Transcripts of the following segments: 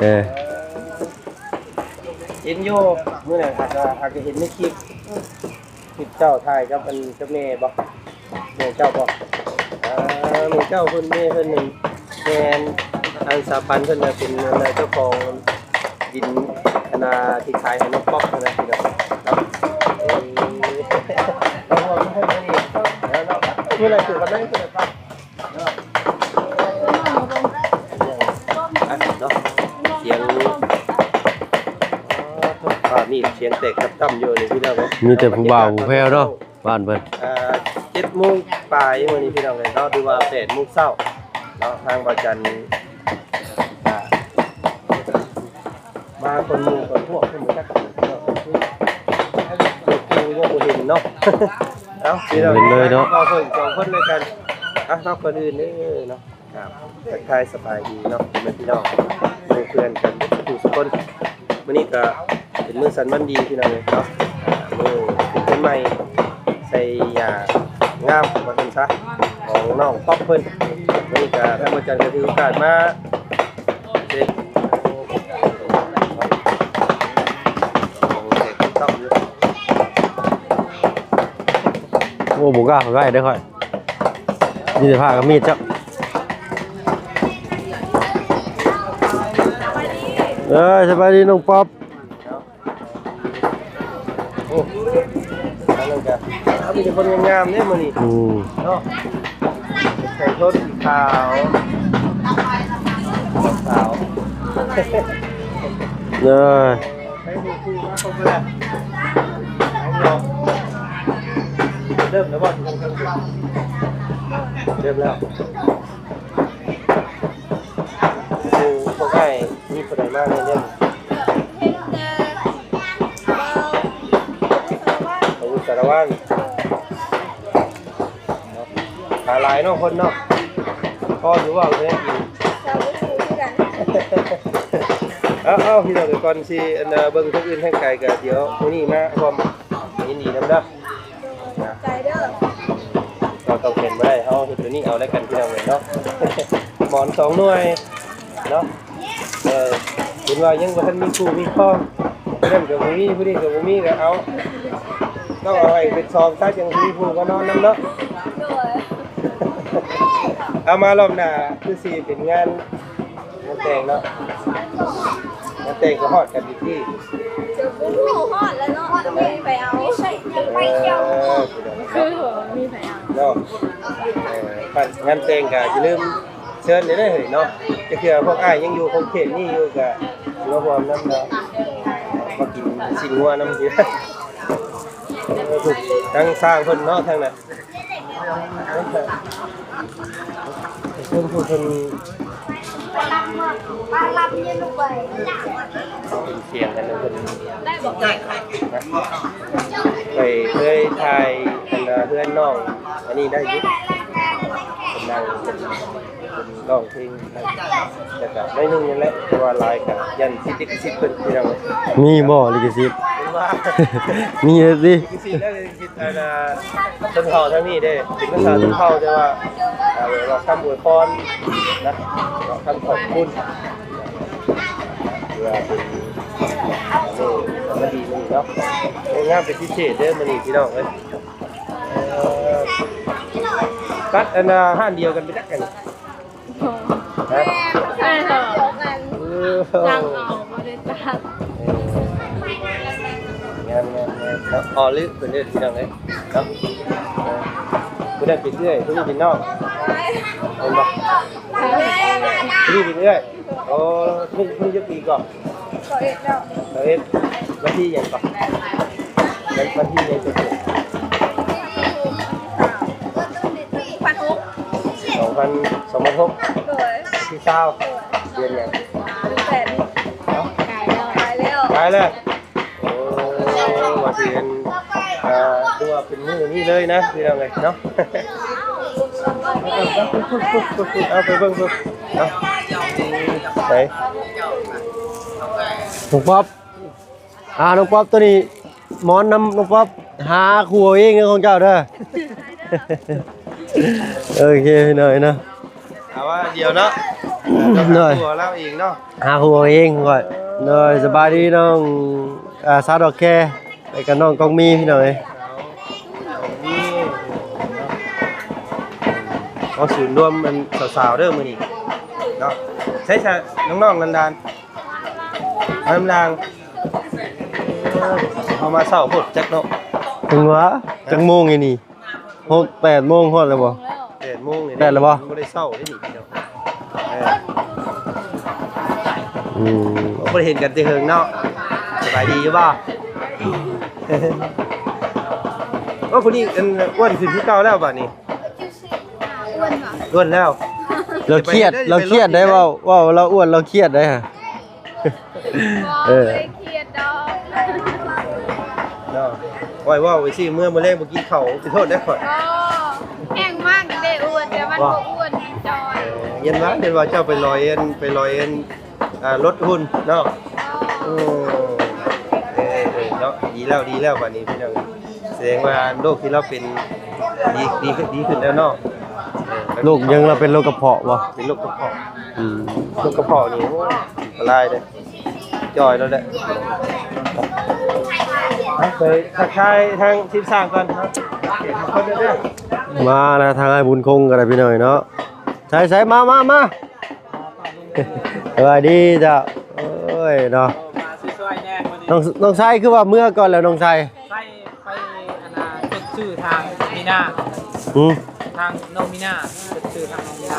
ເອີ ເຫັນຢູ່ ມື້ນັ້ນຫາກະ ຫາກະເຫັນໃນຄລິບ ຄລິບເຈົ້າຖ່າຍກັບອັນ ກັບແມ່ບໍ່? ແມ່ເຈົ້າບໍ່? ເອີ ແມ່ເຈົ້າເພິ່ນ ແມ່ເພິ່ນນັ້ນ ແມ່ນ ອັນສາປັນເພິ່ນນະ ເປັນອັນເຈົ້າຂອງດິນ ອັນນາທີ່ຂາຍໃຫ້ນ້ອງປັອບຫັ້ນນະ ພີ່ນ້ອງເນາະ. ເອີ ເຮົາເວົ້າເລື່ອງເພິ່ນນີ້ ແລ້ວເນາະ ເມື່ອໃດຄືກັນໄດ້ ເມື່ອໃດປັອບ ອ່ະເນາະ ສຽງ ອ່າ ມີດສຽງແຕກຕ່ຳໆຢູ່ນີ້ ພີ່ນ້ອງເອີຍ. ມີແຕ່ຜູ້ບ່າວຜູ້ແພ້ວເນາະ ບ້ານເພິ່ນ ອ່າ ເຈັດໂມງປາຍມື້ນີ້ ພີ່ນ້ອງເອີຍເນາະ ຫຼືວ່າແປດໂມງເຊົ້າເນາະ. ທາງບ່າວຈັນ ອ່າ ມາກ່ອນໝູ່ກ່ອນພວກ ເພິ່ນບໍ່ຈັກເນາະ ຄືລົດຕູ້ຍັງບໍ່ເຫັນເນາະ. ເອົ້າ ພີ່ນ້ອງ ເຫັນເລີຍເນາະ ເວົ້າເພິ່ນສອງຄົນເລີຍກັນ. ອ່ະ ເນາະ ກ່ອນອື່ນເດີເນາະ ກາບທັກທາຍສະບາຍດີເນາະ ພໍ່ແມ່ພີ່ນ້ອງ ໝູ່ເພື່ອນກັນທຸກຜູ້ທຸກຄົນ. ມື້ນີ້ກະເປັນມື້ສັນວັນດີ ພີ່ນ້ອງເອີຍເນາະ ອ່າ ມື້ຂຶ້ນໃໝ່ໃສ່ຢາງາມວ່າຊັ້ນຊະ ຂອງນ້ອງປັອບເພິ່ນ. ມື້ນີ້ກະທາງບ່າວຈັນກະຖືໂອກາດມາ ເອີ ໂອ້ ບໍ່ກ້າເຂົ້າໃກ້ເດີ້ຂ້ອຍ ມີແຕ່ຜ້າກັບມີດເຈົ້າ. ເອີຍ ສະບາຍດີນ້ອງປັອບ. ໂອ້ ອັນນັ້ນກະ ເອົາ ມີແຕ່ຄົນງາມໆເດ້ມື້ນີ້ ອືມ ເນາະ. ແຂກຄົນຂາວ ຂາວ ເອີ ໃຊ້ມືຖືມາຄົບເບິດແລ້ວ. ເລີ່ມແລ້ວບໍ່? ເລີ່ມແລ້ວ. ໂອ້ ພວກອ້າຍມີຜູ້ໃດມາແດ່ເດີ? ອາວຸດສາລະວັນ ເນາະ. ຫຼາຍເນາະຄົນເນາະ ພໍຢູ່ເວົ້າແນວກິນ ເຈົ້າບໍ່ຮູ້ຄືກັນ. ເອົາໆ ພີ່ນ້ອງເອີຍ ກ່ອນຊິອັນ ເບິ່ງທາງອື່ນທາງໄກ ກໍດຽວມື້ນີ້ມາຮ່ວມຍິນດີນຳເດີ. ໃຈເດີ ເຮົາຕ້ອງເປັນບໍ່ໄດ້ ເຮົາເຮັດຕົວນີ້ເອົາແລ້ວກັນ ພີ່ນ້ອງເອີຍເນາະ ໝອນສອງໜ່ວຍເນາະ. ເອີ ເຫັນວ່າຍັງບໍ່ທັນມີຄູ່ມີຄອງ ຜູ້ນັ້ນກໍບໍ່ມີ ຜູ້ນີ້ກໍບໍ່ມີ ກໍເອົາ ຕ້ອງເອົາໃຫ້ເປັນສອງຊະ ຈັ່ງຊິມີຄູ່ມານອນນຳເນາະ. ໂດຍ ເອົາມາລອບໜ້າຄືຊິເປັນງານ ງານແຕ່ງເນາະ ງານແຕ່ງກໍຮອດກັນຢູ່ຕິ ຈະບໍ່ຮູ້ຮອດແລ້ວເນາະ ບໍ່ມີໃຜເອົາ ເອີ ຄືບໍ່ມີໃຜເອົາເນາະ. ເອີ ງານແຕ່ງກໍຢ່າລືມເຊີນເດີເຮີ້ຍເນາະ ຈັກເທື່ອພວກອ້າຍຍັງຢູ່ຂົງເຂດນີ້ຢູ່ ກໍຊິມາຮ່ວມນຳເນາະ ມາກິນຊີ້ນງົວນຳຢູ່ ເອີ ທາງຊ່າງເພິ່ນເນາະ ທາງນັ້ນ. ເພິ່ນ ເພິ່ນ ເພິ່ນ ເປັນສຽງກັນເພິ່ນ ໄດ້ບໍ່ ໄດ້ ໄປເຄີຍຖ່າຍອັນເຮືອນນ້ອງ ອັນນີ້ໄດ້ຢູ່ ເພິ່ນນັ່ງ ເພິ່ນ ເພິ່ນຮ້ອງເພງ ແລ້ວກໍໜ້ອຍໜຶ່ງນັ້ນແຫຼະ ແຕ່ວ່າຫຼາຍກໍຢ້ານຕິດລິຂະສິດເພິ່ນ ພີ່ນ້ອງເອີຍ. ມີບໍ່ລິຂະສິດ? ມີເດ້ຕິ ລິຂະສິດແລ້ວ ອັນນ່າ ຊົນເຜົ່າທາງນີ້ເດ້ ເປັນພາສາຊົນເຜົ່າ ແຕ່ວ່າ ເອີ ເວົ້າຄຳອວຍພອນນະ ເວົ້າຄຳຂອບຄຸນ ເພື່ອເປັນ ເອີ ສະຫວັດດີມື້ນີ້ເນາະ. ໂອ້ ງາມເປັນພິເສດເດີມື້ນີ້ ພີ່ນ້ອງເອີຍ. ເອີ ຕັດອັນນ່າຮ້ານດຽວກັນໄປຈັກອັນ ຮະ? ແມ່ນ ໃຊ່ເຖາະ ເອີ ສັ່ງເອົາ ບໍ່ໄດ້ຕັດ. ເອີ ງາມໆໆ ເນາະ ອໍ ລືເພິ່ນເອີ້ນ ພີ່ນ້ອງເອີຍເນາະ. ເອີ ຜູ້ນັ້ນເປັນເອື້ອຍ ຜູ້ນີ້ເປັນນ້ອງ ແມ່ນບໍ່? ຜູ້ນີ້ເປັນເອື້ອຍ. ໂອ້ ເພິ່ນ ເພິ່ນຈັກປີເກາະ? ຊາວເອັດແລ້ວ ຊາວເອັດ ວັນທີຫຍັງເກາະ? ວັນ ວັນທີຫຍັງເກີດ? ສອງພັນຫົກ ສອງພັນ ສອງພັນຫົກ ໂດຍ ວັນທີຊາວ ໂດຍ ເດືອນຫຍັງ? ເດືອນແປດນີ້ ເອົ້າ ກາຍແລ້ວ ກາຍແລ້ວ ກາຍແລ້ວ. ໂອ້ ວ່າຊິເປັນ ອ່າ ຄືວ່າເປັນມື້ນີ້ເລີຍນະ ພີ່ນ້ອງເອີຍເນາະ. ເອົາໄປເບິ່ງເບິ່ງ ເອົາ ໄປ ນ້ອງປັອບ ອ່າ ນ້ອງປັອບ ໂຕນີ້ໝອນນຳນ້ອງປັອບ ຫາຄູ່ເອົາເອງເດີຂອງເຈົ້າເດີ. ໂອເຄ ພີ່ນ້ອງເນາະ ເອົາວ່າດຽວເນາະ ໂດຍ ຫາຄູ່ເອົາເອງເນາະ ຫາຄູ່ເອົາເອງຂ້ອຍ. ໂດຍ ສະບາຍດີນ້ອງ ອ່າ ສາວດອກແຄ ແລ້ວກໍນ້ອງກອງມີ ພີ່ນ້ອງເອີຍ. ເອົາສູນລວມອັນສາວໆເດີມື້ນີ້ເນາະ. ໃສຊະນ້ອງໆ ຫຼານໆ ມານຳລາງ ເອີ ເຮົາມາເຊົ້າໂພດຈັກເນາະ. ເຖິງວ່າ ຮະ? ຈັກໂມງນີ້? ຫົກ ແປດໂມງຮອດແລ້ວບໍ່? ແປດໂມງນີ້ ແປດແລ້ວບໍ່? ບໍ່ໄດ້ເຊົ້າເດ້ນີ້ ເອີ ອືມ ບໍ່ໄດ້ເຫັນກັນແຕ່ເຫິງເນາະ. ສະບາຍດີຢູ່ບໍ່? ໂອ້ ຜູ້ນີ້ອັນອ້ວນຂຶ້ນຄືເກົ່າແລ້ວບາດນີ້ ອ້ວນແລ້ວ. ລາວຄຽດ ລາວຄຽດໄດ໋ ເວົ້າ ເວົ້າລາວອ້ວນ ລາວຄຽດໄດ໋. ບໍ່ ເອີ ບໍ່ໄດ້ຄຽດດອກເນາະ. ຂ້ອຍເວົ້າໄປຊິ ເມື່ອມື້ແລງບໍ່ກິນເຂົ້າ ຂໍໂທດເດີຂ້ອຍ. ບໍ່ ແຮງມັນເດ້ອ້ວນ ແຕ່ມັນບໍ່ອ້ວນ ມັນຈ່ອຍ. ເອີ ເຫັນວ່າ ເຫັນວ່າເຈົ້າໄປລອຍອັນ ໄປລອຍອັນ ອ່າ ລົດຫຸ່ນເນາະ. ໂອ້ ເອີ ເອີ ເນາະ ດີແລ້ວ ດີແລ້ວ ບາດນີ້ພີ່ນ້ອງ ສະແດງວ່າໂລກທີ່ລາວເປັນ ດີ ດີ ດີຂຶ້ນແລ້ວເນາະ. ເອີ ໂລກຫຍັງລະ ເປັນໂລກກະເພາະບໍ່? ເປັນໂລກກະເພາະ. ອືມ ໂລກກະເພາະນີ້ ໂອ້ຍ ອັນຕະລາຍເດ້ ຈ່ອຍແລ້ວແຫຼະ. ໄປທັກທາຍທາງທີມຊ່າງກ່ອນເນາະ. ມາແລ້ວ ທາງອ້າຍບຸນຄົງກໍໄດ້ ພີ່ນ້ອງເນາະ. ໃສໆ ມາ ມາ ມາ ສະບາຍດີເຈົ້າ. ໂອ້ຍເນາະ ມາຊ່ວຍໆແດ່ມື້ນີ້ ນ້ອງ ນ້ອງໄຊຄືວ່າເມືອກ່ອນແລ້ວ ນ້ອງໄຊ? ໄຊໄປອັນນ່າ ຈົດຊື່ທາງມີນາ. ຫື? ທາງນ້ອງມີນາ ຈົດຊື່ທາງນ້ອງມີນາ.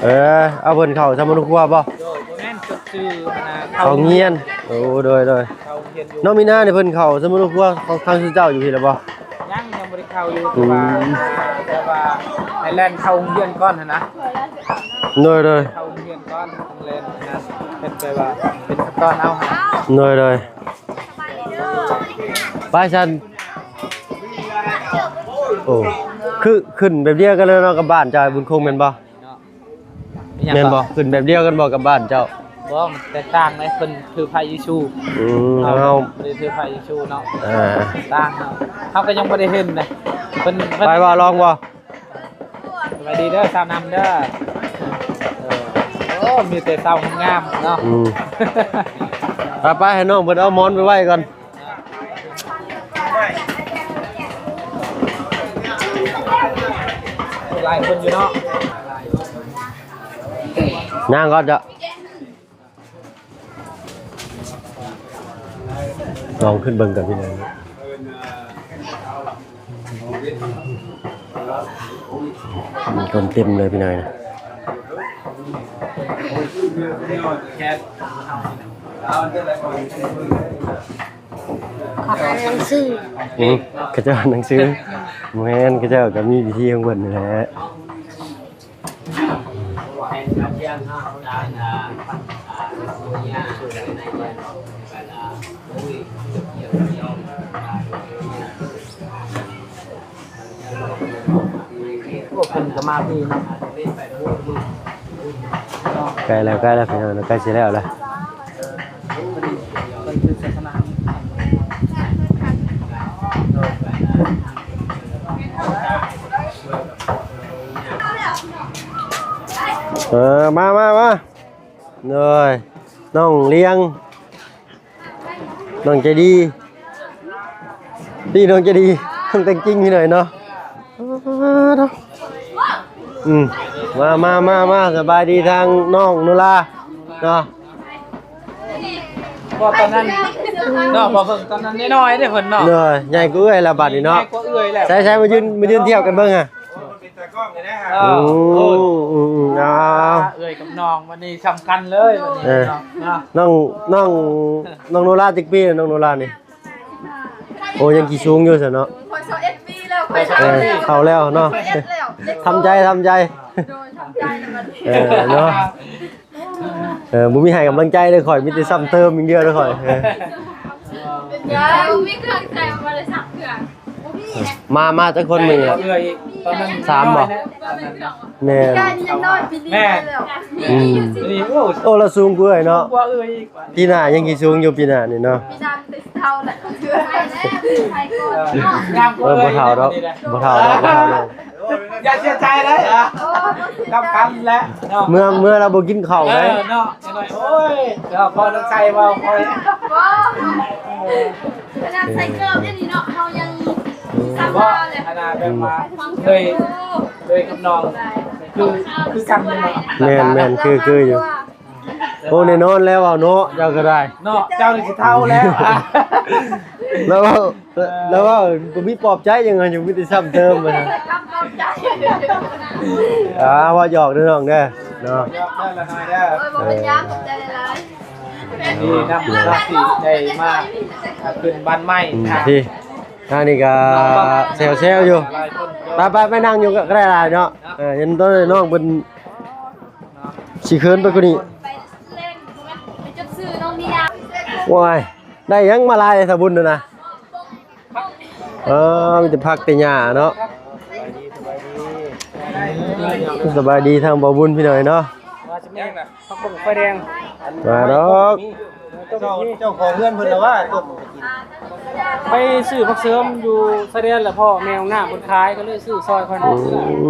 ເອີ ເອົາເພິ່ນເຂົ້າສຳມະໂນຄົວບໍ່? ໂດຍ ບໍ່ແມ່ນ ຈົດຊື່ອັນນ່າ ເຂົ້າ ເຂົ້າໂຮງຮຽນ. ໂອ້ ໂດຍໆ ເຂົ້າໂຮງຮຽນຢູ່. ນ້ອງມີນານີ້ເພິ່ນເຂົ້າສຳມະໂນຄົວຂອງທາງເຈົ້າຢູ່ພີ້ແລ້ວບໍ່? ຍັງ ຍັງບໍ່ໄດ້ເຂົ້າຢູ່. ອືມ ແຕ່ວ່າ ແຕ່ວ່າໃຫ້ແລ່ນເຂົ້າໂຮງຮຽນກ່ອນຫັ້ນນະ. ໂດຍໆ ເຂົ້າໂຮງຮຽນກ່ອນ ແລ່ນຫັ້ນນະ ເປັນແບບວ່າເປັນຂັ້ນຕອນເອົາຫັ້ນ. ໂດຍໆ ໄປຊັ້ນ. ໂອ້ ຄືຂຶ້ນແບບດຽວກັນເລີຍເນາະກັບບ້ານເຈົ້າ ອ້າຍບຸນຄົງ ແມ່ນບໍ່? ເນາະ ແມ່ນບໍ່? ຂຶ້ນແບບດຽວກັນບໍ່ກັບບ້ານເຈົ້າ? ບໍ່ ມັນແຕກຕ່າງເດ້ ເພິ່ນຖືພະເຢຊູ. ອືມ ເຮົາ ເຮົາບໍ່ໄດ້ຖືພະເຢຊູເນາະ. ອ່າ ຕ່າງເນາະ ເຮົາກໍຍັງບໍ່ໄດ້ເຫັນເດ້ ເພິ່ນ ເພິ່ນ ໄປບໍ່ ລອງບໍ່? ສະບາຍດີເດີ ສາວນຳເດີ. ເອີ ໂອ້ ມີແຕ່ສາວງາມໆເນາະ. ອືມ ໄປໆ ໃຫ້ນ້ອງເພິ່ນເອົາໝອນໄປໄວ້ກ່ອນ. ຫຼາຍຄົນຢູ່ເນາະ ຍ່າງກ່ອນເຈົ້າ. ລອງຂຶ້ນເບິ່ງກັນພີ່ນ້ອງ ຄົນເຕັມເລີຍພີ່ນ້ອງ. ຂາຍໜັງສື. ອືມ ເຂົາເຈົ້າອ່ານໜັງສື. ແມ່ນ ເຂົາເຈົ້າກໍມີພິທີຂອງເພິ່ນນີ້ແຫຼະ. ໂອ້ ເພິ່ນກໍມາດີເນາະ. ໃກ້ແລ້ວ ໃກ້ແລ້ວພີ່ນ້ອງ ໃກ້ຊິແລ້ວແລ້ວ. ເອີ ມາ ມາ ມາ ໂດຍ ນ້ອງລຽງ ນ້ອງໃຈດີ ນີ້ນ້ອງໃຈດີ ນ້ອງແຕ່ງຈິງພີ່ນ້ອງເນາະ. ອືມ ມາ ມາ ມາ ມາ ສະບາຍດີທາງນ້ອງໂນລາເນາະ. ເພາະຕອນນັ້ນເນາະ ບໍ່ເພິ່ງຕອນນັ້ນນ້ອຍໆເດ້ເພິ່ນເນາະ. ເອີ ໃຫຍ່ກວ່າເອື້ອຍລະບາດນີ້ເນາະ. ໃຫຍ່ກວ່າເອື້ອຍແລ້ວ. ໃສ່ໆ ມາຢືນ ມາຢືນທຽບກັນເບິ່ງຫາ. ເອີ ອືມ ເອີ ເອື້ອຍກັບນ້ອງ ບັດນີ້ສຳຄັນເລີຍບັດນີ້ເນາະ. ນ້ອງ ນ້ອງ ນ້ອງໂນລາຈັກປີ ນ້ອງໂນລານີ້? ໂອ້ ຍັງຂີ້ສູງຢູ່ຊັ້ນເນາະ. ຂ້ອຍຊາວເອັດປີແລ້ວ ຂ້ອຍຊາວເອັດ ເອີ ເຂົ້າແລ້ວເນາະ. ຊາວເອັດແລ້ວ ທຳໃຈ ທຳໃຈ ໂດຍ ທຳໃຈແລ້ວບັດນີ້ ເອີ ເນາະ. ເອີ ບໍ່ມີໃຫ້ກຳລັງໃຈເດີຂ້ອຍ ມີແຕ່ຊ້ຳເຕີມຢ່າງດຽວເດີຂ້ອຍ. ເອີ ເປັນຫຍັງ ບໍ່ມີເຄື່ອງໃຊ້ ບໍ່ໄດ້ຊັກເຄື່ອງ. ມາ ມາຈັກຄົນມື້ນີ້? ເອື້ອຍອີກ ຕອນນັ້ນ ສາມບໍ່? ແມ່ນ ກາຍນີ້ຍັງນ້ອຍ ປີນີ້ ແມ່ນ ແລ້ວ. ອືມ ປີນີ້ ໂອ້ ໂອ້ ລາວສູງກວ່າເອື້ອຍເນາະ. ກວ່າເອື້ອຍອີກ ປີໜ້າຍັງຊິສູງຢູ່ ປີໜ້ານີ້ເນາະ. ປີໜ້າມີແຕ່ຊິເຖົ້າແລ້ວ ງາມກວ່າເອື້ອຍ. ເອີ ບໍ່ເຖົ້າດອກ ບໍ່ເຖົ້າດອກ ບໍ່ເຖົ້າດອກ. ຢ່າເສຍໃຈເລີຍ ໂອ້ ສຳຄັນແຫຼະເນາະ. ເມື່ອ ເມື່ອລາວບໍ່ກິນເຂົ້າເດ້ ເອີ ເນາະ. ໂອ້ຍ ເຈົ້າພໍ່ນ້ອງໄຊເວົ້າຄ່ອຍ ບໍ່ ຂະໜາດໃສ່ເກີບອັນນີ້ເນາະ ເຮົາຍັງຊ້ຳລາວເລີຍ. ອັນນ່າແບບວ່າເລີຍ ເລີຍກັບນ້ອງ ຄື ຄືກັນເນາະ. ແມ່ນໆ ຄື ຄືຢູ່. ໂອ້ ແນ່ນອນແລ້ວເວົ້າເນາະ ເຈົ້າກໍໄດ້ເນາະ. ເຈົ້ານີ້ຊິເຖົ້າແລ້ວ ແລ້ວເວົ້າ ແລ້ວເວົ້າບໍ່ມີປອບໃຈຫຍັງ ຍັງມີແຕ່ຊ້ຳເຕີມ. ອ່າ ເວົ້າຫຍອກເດີນ້ອງເດີເນາະ. ເອີ ບໍ່ເປັນຫຍັງ ຂອບໃຈຫຼາຍໆ. ດີນຳເນາະ ທີ່ໄດ້ມາ ອ່າ ຂຶ້ນບ້ານໃໝ່. ອືມ ທີ່ທາງນີ້ກໍແຊວໆຢູ່. ໄປໆ ໄປນັ່ງຢູ່ກໍໄດ້ຫຼາຍເນາະ. ເອີ ເຫັນຕອນນ້ອງເພິ່ນຊິເຂີນໄປກວ່ານີ້. ໂອ້ຍ ໄດ້ຫຍັງມາຫຼາຍສາບຸນນະ? ເອີ ມີແຕ່ຜັກແຕ່ຫຍ້າເນາະ. ສະບາຍດີທາງບ່າວບຸນພີ່ນ້ອງເນາະ. ຜັກບົ້ງໄຟແດງ ມາດອກ. ເຈົ້າ ເຈົ້າຂອງເຮືອນເພິ່ນລະວ່າຕົ້ມ ໄປຊື້ຜັກເສີມຢູ່ຊາຍແດນລະ ພໍ່ແມ່ຂອງນ້າເພິ່ນຂາຍ ກໍເລີຍຊື້ຊ່ອຍເພິ່ນ. ອືມ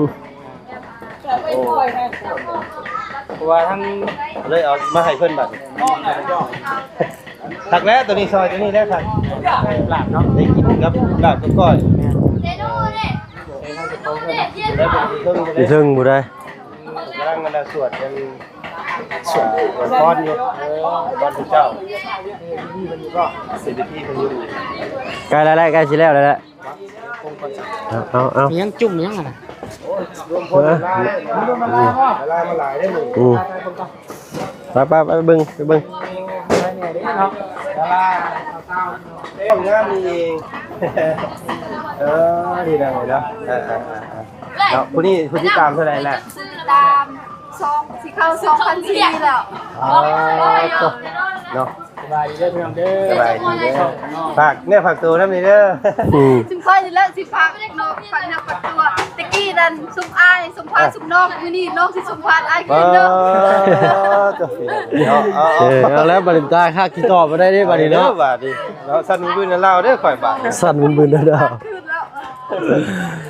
ເພາະວ່າທັງ ເລີຍເອົາມາໃຫ້ເພິ່ນບັດນີ້. ຄັກແລ້ວ ໂຕນີ້ຊ່ອຍ ໂຕນີ້ແຫຼະຄັກ. ລາບເນາະ ໄດ້ກິນກັບລາບກັບກ້ອຍ. ແມ່ນ ຢູ່ເທິງຜູ້ໃດ ກຳລັງອັນນ່າສວດອັນ ສວດອວຍພອນຢູ່ ເອີ ຕອນເຊົ້າ ເສດຖະກີເພິ່ນຢູ່. ໃກ້ແລ້ວ ໃກ້ຊິແລ້ວແລ້ວ. ເອົາ ເອົາ ເອົາ ຍັງຈຸ່ມຍັງຫັ້ນນະ. ໂອ້ຍ ລວມພົນ ເອີ ຫຼາຍ ຫຼາຍ ຫຼາຍ ຫຼາຍ ຫຼາຍເດ້ມື້. ອືມ ໄປ ໄປ ໄປເບິ່ງ ໄປເບິ່ງ. ເອີ ງາມນີ້ເອງ. ເອີ ດີແລ້ວເນາະ. ເອີ ເອີ ເອີ ເນາະ. ຜູ້ນີ້ຜູ້ຕິດຕາມເທົ່າໃດແລ້ວ? ຕິດຕາມສອງ ຊິເຂົ້າສອງພັນສີ່ແລ້ວ. ອໍ ເນາະ. ສະບາຍດີເດີພີ່ນ້ອງເດີ ສະບາຍດີເດີ ຝາກເນື້ອຝາກໂຕນຳນີ້ເດີ ອືມ ຊຸມຂ້ອຍນີ້ແຫຼະຊິຝາກເນາະ ຝາກເນື້ອຝາກໂຕ ແຕ່ກີ້ນັ້ນຊຸມອ້າຍຊຸມພາ ອ່ະ ຊຸມນ້ອງ ມື້ນີ້ນ້ອງຊິຊຸມພາອ້າຍຄືນເດີ ເອີ ເອົາ ເອົາ ເອົາ ເອີ ເອົາແລ້ວ ວາເລນທາຍ ຄາກຊິຕອບບໍ່ໄດ້ເດ້ ບາດນີ້ເນາະ ເອີ ບາດນີ້ເນາະ ສັ່ນບຶນໆລາວເດີ ຂ້ອຍບາດ ສັ່ນບຶນໆລາວ ຄືນແລ້ວ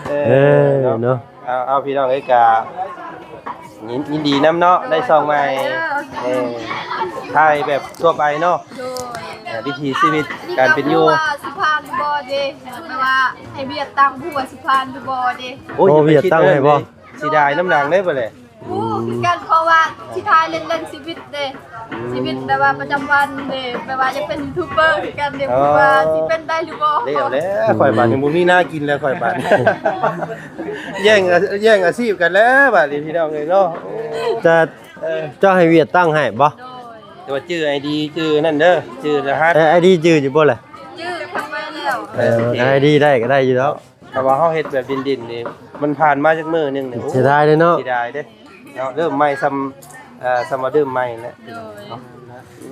ເອີ ເອີ ເນາະ ເນາະ ເອົາ ເອົາ ພີ່ນ້ອງເອີຍ ກະຍິນ ຍິນດີນຳເນາະ ໄດ້ຊ່ອງໃໝ່ ເອີ ຖ່າຍແບບທົ່ວໄປເນາະ ໂດຍ ເອີ ວິຖີຊີວິດການເປັນຢູ່ ນີ້ກະບໍ່ຮູ້ວ່າຊິຜ່ານຫຼືບໍ່ເດ້ ແບບວ່າໃຫ້ວຽດຕັ້ງ ບໍ່ຮູ້ວ່າຊິຜ່ານຫຼືບໍ່ເດ້ ໂອ້ ໂອ້ ວຽດຕັ້ງໃຫ້ບໍ່ ເສຍດາຍນຳຫຼັງເດ້ບັດນີ້ ຮູ້ຄືກັນ ເພາະວ່າຊິຖ່າຍເລ່ນໆຊີວິດເດ້ ອືມ ຊີວິດແບບວ່າປະຈຳວັນເດ້ ແບບວ່າຢາກເປັນຢູທູບເບີຄືກັນເດ້ ອໍ ບໍ່ຮູ້ວ່າຊິເປັນໄດ້ຫຼືບໍ່ ແລ້ວແຫຼະ ຂ້ອຍບາດນີ້ບໍ່ມີໜ້າກິນແລ້ວ ຂ້ອຍບາດນີ້ ແຍ່ງ ແຍ່ງອາຊີບກັນແລ້ວບາດນີ້ ພີ່ນ້ອງເອີຍເນາະ ຈະ ເອີ ເຈົ້າໃຫ້ວຽດຕັ້ງໃຫ້ບໍ່ ໂດຍ ແຕ່ວ່າຈື່ໄອດີຈື່ນັ້ນເດີ ຈື່ລະຫັດ ເອີ ໄອດີຈື່ຢູ່ບໍ່ລະ ຈື່ທຳໄປແລ້ວ ເອີ ໂອເຄ ໄອດີໄດ້ກໍໄດ້ຢູ່ແລ້ວ ຖ້າວ່າເຮົາເຮັດແບບດິນໆນີ້ ມັນຜ່ານມາຈັກມື້ໜຶ່ງນີ້ ເສຍດາຍເດ້ເນາະ ເສຍດາຍເດ້ເນາະ ເລີ່ມໃໝ່ສ່ຳ ເອີ ສ່ຳວ່າເລີ່ມໃໝ່ແຫຼະ ໂດຍ ເນາະ ອື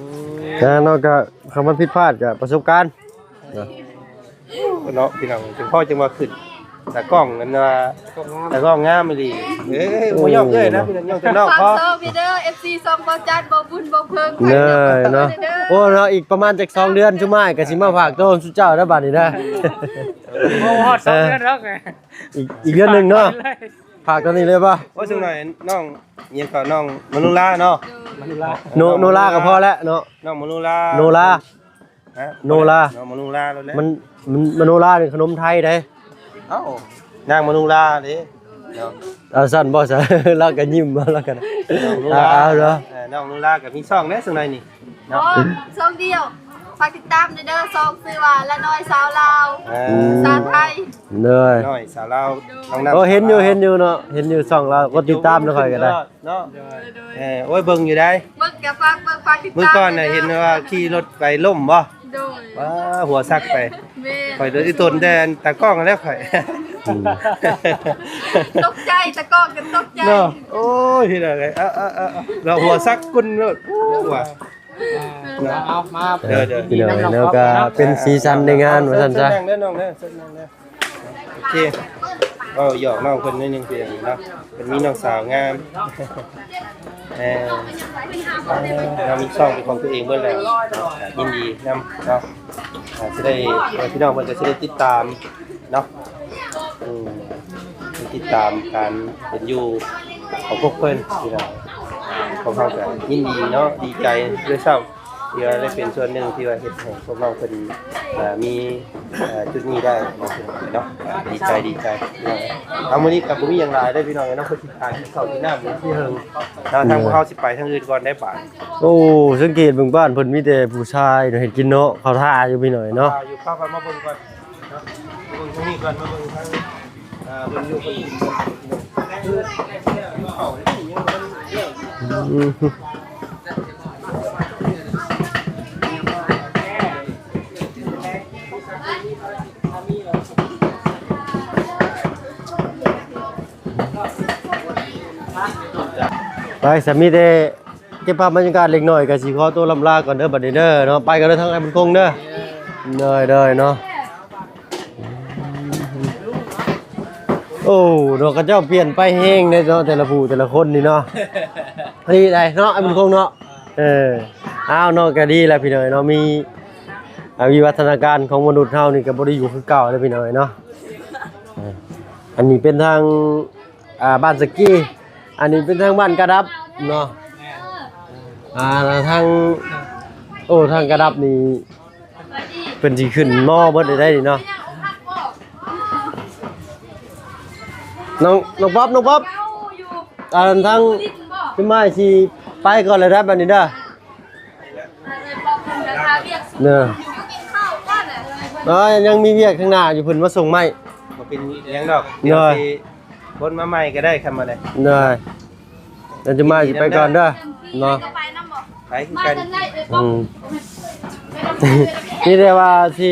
ມ ແຕ່ເນາະ ກໍຄຳວ່າຜິດພາດກໍປະສົບການເນາະ ເນາະ ພີ່ນ້ອງ ຈັ່ງພໍຈັ່ງວ່າຂຶ້ນ ຕາກ້ອງນັ້ນວ່າ ຕາກ້ອງງາມອີ່ຫຼີ ເອີຍ ໂອ້ ບໍ່ຍອມເອີຍນະ ພີ່ນ້ອງ ຍ້ອນແຕ່ນອກພໍ ຝາກຊ່ອງເດີ ເອັຟຊີ ຊ່ອງເບົາຈັນ ເບົາບຸນ ເບົາເພິງ ເດີເນາະ ເດີ ໂອ້ເນາະ ອີກປະມານຈັກສອງເດືອນ ຊຸມອ້າຍກໍຊິມາຝາກໂຕນສູ່ເຈົ້າເດີບາດນີ້ເດີ ບໍ່ຮອດສອງເດືອນດອກ ອີກ ອີກເດືອນໜຶ່ງເນາະ ຝາກຕອນນີ້ເລີຍບໍ່ ໂອ້ຍ ຊຸມນ້ອຍນ້ອງ ອີຫຍັງກໍນ້ອງມະນຸລາເນາະ ມະນຸລາ ໂນ ໂນລາກໍພໍແລ້ວເນາະ ນ້ອງມະນຸລາ ໂນລາ ຮະ ໂນລາ ນ້ອງມະນຸລາໂລດແຫຼະ ມັນ ມັນ ມະໂນລານີ້ຂະໜົມໄທເດ້ ເອົ້າ ນາງມະນຸລາເດ້ເນາະ ເອົາຊັ້ນບໍ່ຊັ້ນ ລາວກໍຍິ້ມມາ ລາວກໍ ນ້ອງມະນຸລາ ເອົາເນາະ ເອີ ນ້ອງມະນຸລາກໍມີຊ່ອງເດ້ ຊ່ວງໃດນີ້ເນາະ ອໍ ຊ່ອງດຽວ ຝາກຕິດຕາມແດ່ເດີ ຊ່ອງຊື່ວ່າລານ້ອຍສາວລາວ ເອີ ພາສາໄທ ເດີ ນ້ອຍສາວລາວ ໂດຍ ນ້ອງນ້ຳ ໂອ້ ເຫັນຢູ່ ສາວລາວ ເຫັນຢູ່ເນາະ ເຫັນຢູ່ຊ່ອງລາວ ກົດຕິດຕາມນຳຂ້ອຍກໍໄດ້ ເນາະ ໂດຍ ໂດຍ ເອີ ໂອ້ຍ ເບິ່ງຢູ່ໃດ ເບິ່ງກໍຝາກເບິ່ງ ຝາກຕິດຕາມ ມື້ກ່ອນນະ ເດີ ເຫັນວ່າຂີ່ລົດໄປລົ້ມບໍ່ ໂດຍ ວ້າ ຫົວສັກໄປ ແມ່ນ ຂ້ອຍໂດນອີ່ຕົນແຕ່ຕາກ້ອງແລ້ວຂ້ອຍ ອືມ ຕົກໃຈ ຕາກ້ອງກໍຕົກໃຈເນາະ ໂອ້ຍ ເຮັດໄດ້ ເອົາ ເອົາ ເອົາ ເອົາ ລະຫົວສັກກຸນໂລດ ໂອ້ ວ່າ ອ່າ ເນາະ ເອົາ ມາ ເດີ ເດີ ພີ່ນ້ອງເນາະ ກໍເປັນສີສັນໃນງານວ່າຊັ້ນຊະ ເຊີນນັ່ງເດີນ້ອງເດີ ເຊີນນັ່ງເດີ ໂອເຄ ເວົ້າຫຍອກນ້ອງເພິ່ນໜ້ອຍໜຶ່ງ ເພິ່ນເນາະ ເພິ່ນມີນ້ອງສາວງາມ ເອີ ເຮົາມີຊ່ອງເປັນຂອງຕົວເອງເບິດແລ້ວ ຍິນດີນຳເນາະ ອ່າ ຊິໄດ້ ເອີ ພີ່ນ້ອງເພິ່ນກໍຊິໄດ້ຕິດຕາມເນາະ ອືມ ຕິດຕາມການເປັນຢູ່ຂອງພວກເພິ່ນ ພີ່ນ້ອງ ພວກເຮົາກໍຍິນດີເນາະ ດີໃຈດ້ວຍຊ້ຳ ທີ່ວ່າໄດ້ເປັນສ່ວນໜຶ່ງທີ່ວ່າເຮັດໃຫ້ພວກນ້ອງເພິ່ນ ເອີ ມີ ເອີ ຈຸດນີ້ໄດ້ເນາະ ດີໃຈ ດີໃຈ ເນາະ ເອົາ ມື້ນີ້ກໍບໍ່ມີຫຍັງຫຼາຍເດີພີ່ນ້ອງເນາະ ເພິ່ນຊິຫາກິນເຂົ້າກິນນ້ຳຢູ່ທີ່ເຫິງເນາະ ທາງພວກເຮົາຊິໄປທາງອື່ນກ່ອນໄດ້ບາດ ໂອ້ ສັງເກດເບິ່ງບ້ານເພິ່ນມີແຕ່ຜູ້ຊາຍເນາະ ເຮັດກິນເນາະ ເຂົາຖ້າຢູ່ພີ່ນ້ອງເນາະ ຖ້າຢູ່ ພາກັນມາເບິ່ງກ່ອນເນາະ ເບິ່ງທາງນີ້ກ່ອນ ມາເບິ່ງທາງ ອ່າ ເບິ່ງຢູ່ເບິ່ງກິນ ອືມ ໄປ ສາມີແຕ່ເກັບພາບບັນຍາກາດເລັກນ້ອຍ ກໍຊິຂໍຕົວລ່ຳລາກ່ອນເດີ ບັດນີ້ເດີເນາະ ໄປກັນເດີ ທາງອ້າຍບຸນຄົງເດີ ໂດຍ ໂດຍເນາະ ໂອ້ ເນາະ ເຂົາເຈົ້າປ່ຽນໄປແຮງເດ້ເນາະ ແຕ່ລະຜູ້ແຕ່ລະຄົນນີ້ເນາະ ດີໃດເນາະ ອ້າຍບຸນຄົງເນາະ ເອີ ອ້າວ ເນາະ ກໍດີແຫຼະພີ່ນ້ອງເນາະ ມີ ອ່າ ວິວັດທະນາການຂອງມະນຸດເຮົານີ້ກໍບໍ່ໄດ້ຢູ່ຄືເກົ່າແລ້ວພີ່ນ້ອງເນາະ ເອີ ອັນນີ້ເປັນທາງ ອ່າ ບ້ານສະກີ ອັນນີ້ເປັນທາງບ້ານກະດັບເນາະ ອ່າ ທາງ ໂອ້ ທາງກະດັບນີ້ ເພິ່ນຊິຂຶ້ນມໍເບິດໄດ້ນີ້ເນາະ ນ້ອງ ນ້ອງປັອບ ນ້ອງປັອບ ອັນທາງ ຈຸມມາຍຊິໄປກ່ອນແລ້ວໄດ໋ບັດນີ້ເດີ ເດີ ເອີ ຍັງມີວຽກຂ້າງໜ້າຢູ່ ເພິ່ນມາສົ່ງໄມ້ ບໍ່ເປັນຫຍັງດອກ ໂດຍ ດຽວຊິ ຄົນມາໃໝ່ກໍໄດ້ ຄັນມາໄດ້ ໂດຍ ແລ້ວຈະມາ ຊິໄປກ່ອນເດີເນາະ ໄປຄືກັນ ອືມ ມີແຕ່ວ່າຊິ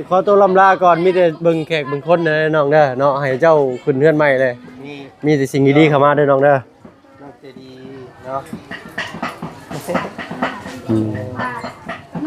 ຂໍຕົວລ່ຳລາກ່ອນ ມີແຕ່ເບິ່ງແຂກເບິ່ງຄົນເດີນ້ອງເດີເນາະ ໃຫ້ເຈົ້າຂຶ້ນເຮືອນໃໝ່ເລີຍ ມີ ມີແຕ່ສິ່ງດີໆເຂົ້າມາເດີນ້ອງເດີ ນ້ອງໃຈດີເນາະ ອືມ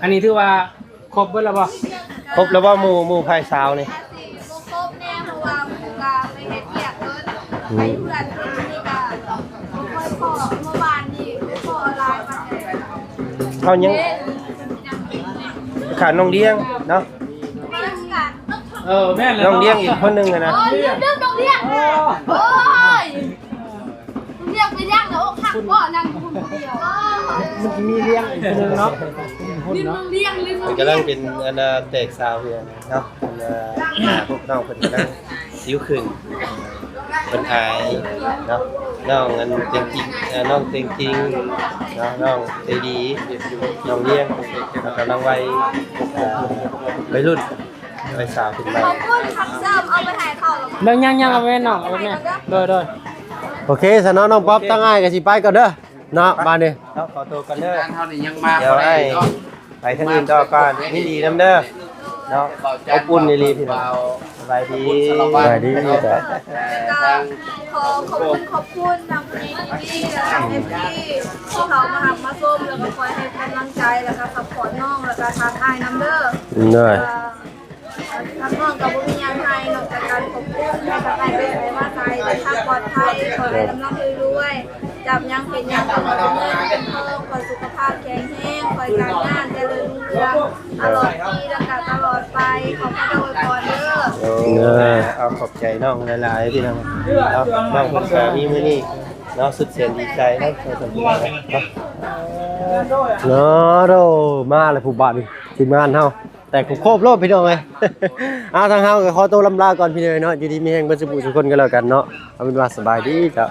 ອັນນີ້ຖືວ່າຄົບເບິດແລ້ວບໍ່? ຄົບແລ້ວບໍ່ ໝູ່ ໝູ່ຝ່າຍສາວນີ້? ບໍ່ຄົບແນ່ ເພາະວ່າໝູ່ກະໄປເຮັດວຽກເບິດ ອືມ ໄປເຮືອນເພິ່ນນີ້ກະບໍ່ຄ່ອຍພໍ້ ເມື່ອວານນີ້ບໍ່ພໍ້ຫຼາຍປານໃດ. ເຮົາຍັງຂາດນ້ອງລ້ຽງເນາະ. ເອີ ແມ່ນແລ້ວ ນ້ອງລ້ຽງອີກຄົນໜຶ່ງຫັ້ນນະ. ໂອ້ຍ ລືມ ລືມນ້ອງລ້ຽງ. ໂອ້ຍ ນ້ອງລ້ຽງໄປລ້ຽງແລ້ວ ອົກຫັກບໍ່ ນັ່ງຢູ່ຄົນດຽວ. ມັນຊິມີລ້ຽງອີກຄົນໜຶ່ງເນາະ. ລືມນ້ອງລ້ຽງ ລືມນ້ອງລ້ຽງ. ກຳລັງເປັນອັນນ່າແຕກສາວຢູ່ເນາະ. ອັນນ່າ ພວກນ້ອງເພິ່ນກຳລັງຊິວຂຶ້ນ ເພິ່ນອາຍເນາະ. ນ້ອງອັນເຕັງຈິງ ເອີ ນ້ອງເຕັງຈິງເນາະ ນ້ອງໃຈດີ ນ້ອງລ້ຽງ ແລ້ວກະນ້ອງໄວ ອ່າ ໄວລຸ້ນ ໄວສາວຂຶ້ນມາ. ເບິ່ງ ຍັງໆ ເອົາໄວ້ນ້ອງ ເອົາໄວ້ແມ່. ໂດຍໆ ໂອເຄຊະເນາະ ນ້ອງປັອບ ທາງອ້າຍກະຊິໄປກ່ອນເດີເນາະ ບາດນີ້ເນາະ. ຂໍໂຕກ່ອນເດີ ງານເຮົານີ້ຍັງມາ ດຽວ ບໍ່ໄດ້ ອ້າຍ ເນາະ. ໄປທາງອື່ນຕໍ່ກ່ອນ. ຍິນດີນຳເດີເນາະ. ອົບອຸ່ນອີ່ຫຼີພີ່ນ້ອງ. ສະບາຍດີ ສະບາຍດີ. ກໍຂໍຂອບຄຸນ ຂອບຄຸນທາງຜູ້ໃຫຍ່ໃຈດີ ແລະ ທາງ ເອັຟ ຊີ ທີ່ເຂົ້າມາຮັບມາຊົມ ແລ້ວກໍຄອຍໃຫ້ກຳລັງໃຈ ແລ້ວກໍຊັບພອດນ້ອງ ແລ້ວກໍທັກອ້າຍນຳເດີ. ໂດຍ ທາງນ້ອງກໍບໍ່ມີຫຍັງໃຫ້ນອກຈາກການຂອບຄຸນ ໃຫ້ກັບອ້າຍໄປໃສມາໃສເດີນທາງປອດໄພ ຂໍໃຫ້ລ່ຳໆລວຍໆ ຈັບຫຍັງເປັນຫຍັງກໍໃຫ້ເປັນເງິນເປັນທອງ ຂໍສຸຂະພາບແຂງແຮງ ຂໍໃຫ້ການງານຈະເລີນຮຸ່ງເຮືອງຕະຫຼອດປີ ແລ້ວກະຕະຫຼອດໄປ ຂໍພະອວຍພອນເດີ. ໂອ້ ເອີ ເອົາ ຂອບໃຈນ້ອງຫຼາຍໆ ພີ່ນ້ອງເນາະ. ນ້ອງເພິ່ນກະມີມື້ນີ້ເນາະ ສຸດແສນດີໃຈເນາະ ເນາະ ເນາະ. ໂດ ມາແລ້ວຜູ້ບາດນີ້ ທີມງານເຮົາ. ກໂຄບໆໂລດພີ່ນ້ອງເອີຍ. ອ່າ ທາງເຮົາກໍຂໍໂຕລ່ຳລາກ່ອນພີ່ນ້ອງເອີຍເນາະ, ຢູ່ດີມີແຮງເບິດສູ່ຜູ້ສູ່ຄົນກໍແລ້ວກັນເນາະ. ເອົາເປັນວ່າສະບາຍດີເຈົ້າ.